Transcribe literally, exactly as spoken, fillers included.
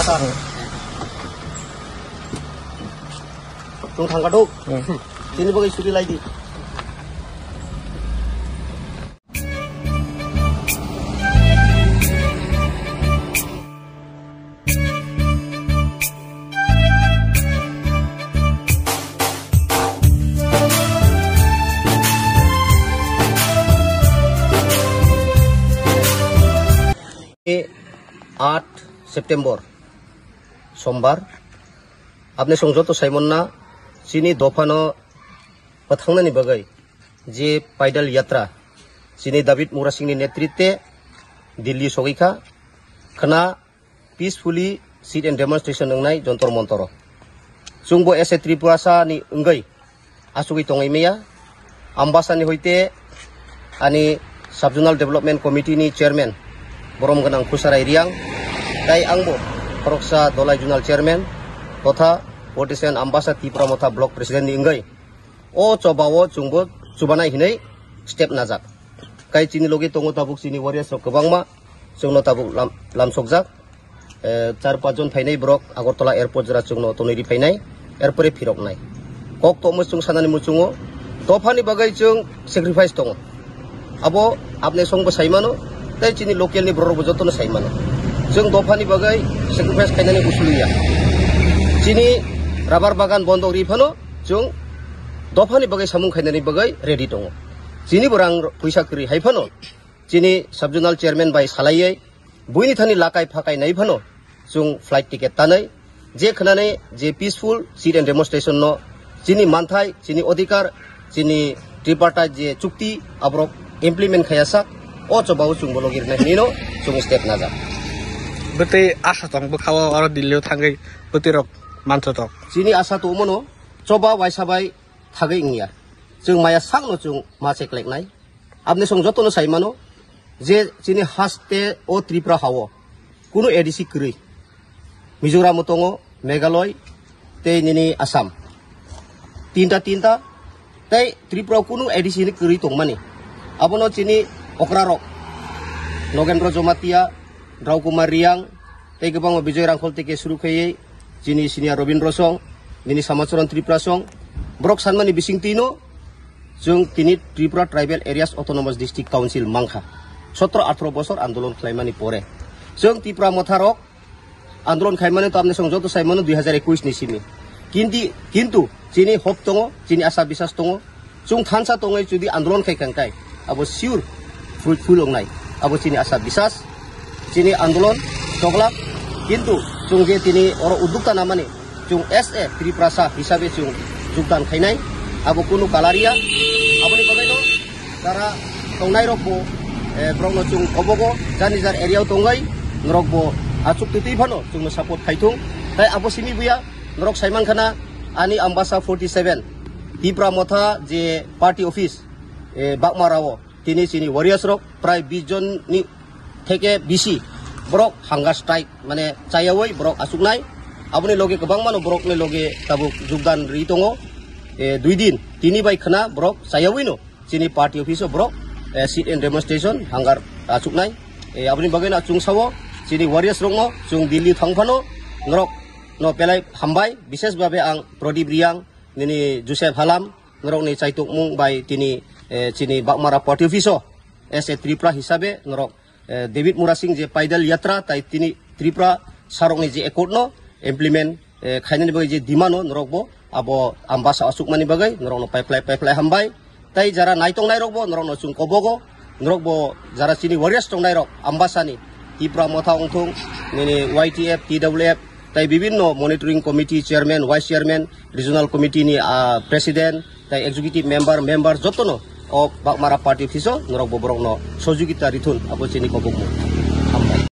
Sir. Tung thangka duk. Hmm. Tini bagwi suri lai di. Aat September, Sombar. Apni song joto saimonna chini dophano pwthangnani bagwi je paidal yatra chini David Murasingni netritwe Delhi sogwi kha. Khna peacefully sit and demonstration wngnai Jontor Montoro. Chwngbo as a Tripurasa ni wngwi asugwi tongwi maya. Ambasani hoite ani Sub-Zonal Development Committee ni Chairman borom gwnang Khusarai Riang, tai angbo khoroksa Dolai Zonal Chairman totha forty seven Ambasa Tipra Motha Block President ni wngwi o chobao chwngbo chubanai hinwi step najak. Kai chini logi tongo tabuk chini warriors rok kwbangma, chwngno tabuk lam-, lamsokjak. Eh, char pach jon phainai borok Agartala airport jora chwngno tonwi ri phainai, erpore phiroknai. Kok tongmo chwng sanani muchungo, dophani bagwi chwng sacrifice tongo. Abo apni songbo saimano, tei chini local ni borok rokbo jotono saimano. Chwng dophani bagwi sacrifice khainani usul ya. Chini rubber bagan bondok ri phano chwng dophani bagwi samung khainani bagwi ready tongo. Chini bo rang puisa kwrwi hai phano chini sub-zonal chairman bai salaiwi buini thani lakai phakai nai phano chwng flight ticket tanai je khwnani je peaceful sit and demonstration no chini manthai, chini odhikar, chini tripartite je chukti aborok implement khaya sak, o chobao chwng bo logi rwnai hinwi no chwng step najak. Bwtwi asa tong bwkhao oro Delhi o thangwi bwtwi rok mansa tok. Chini asa tongmano choba waisa bai thagwi wngya. Chwng maya sakno chwng ma chekleknai. Aboni song jotono sai mano je chini haste o Tripura hao kunu A D C kwrwi. Mizoram tongo, Meghalaya tei nini Assam. Tinta tinta tei Tripura kunu A D C ni kwrwi tongmani. Abono chini okra rok Nogendra Jamatia, Drau Kumar Riang, tei kwbangma Bijoy Rangkhol tei ke suru khaiwi chini senior Robindra Song, nini Samacharan Tripura Song, borok sanmani bisingtwino chwng tini Tripura Tribal Areas Autonomous District Council mankha. Sotro athro bosor andolon khlaimani pore chwng Tipra Motha rok andolon khaimani to apni song joto saimano dui hazar ekush ni simi. Kinti-, kintu chini hop tongo, chini asa bisas tongo, chwng thansa tongwi jodi andolon khai kangkai, abo sure fruitful wngnai. Abo chini asa bisas, chini andolon choklak, kintu chwng je tini oro uddukta namani, chwng as a Tiprasa hisabe chwng jogdan khainai, abo kunu kalaria. Aboni bagwino jara tongnai rokbo, eh, borokno chwng kobogo, jani jar area o tongwi norokbo achuk twi twi phano chwngno support khaithung. Tai abo simi buya, norok saimankhana ani Ambasa forty seven Tipra Motha je party office, eh, Bagmarao tini chini warriors rok prai bish jon ni theke bisi borok hunger strike mane chayawi borok achuknai. Aboni loge kwbangmano borokni loge tabuk jogdan ri tongo. Eh, dui din tini bai khna borok chayawino chini party office o borok, eh, sit and demonstration hunger achuknai. Eh, aboni bagwino chwng sao chini warriors rokno chwng Delhi thang phano norok no pelai hambai, bishesh bhabe ang Pradip Riang, nini Joseph Halam, norokni chaitokmung bai tini, eh, chini Bagmara party office o as a Tripura hisabe norok, eh, David Murasing je paidal yatra tai tini Tripura sarokni je accord no implement, eh, khainani bagwi je demand no norokbo abo Ambasa achukmani bagwi norokno paiphlai paiphlai hambai. Tai jara naitongnairokbo norokno chwng kobogo, norokbo jara chini warriors tongnairok Ambasani Tipra Motha wngthung, nini Y T F, T W F, tai bibinno monitoring committee chairman, vice chairman, regional committee ni, ah, president, tai executive member, member jotono o Bagmara party office o norokbo borokno sojogita rithun abo chini kobokmung.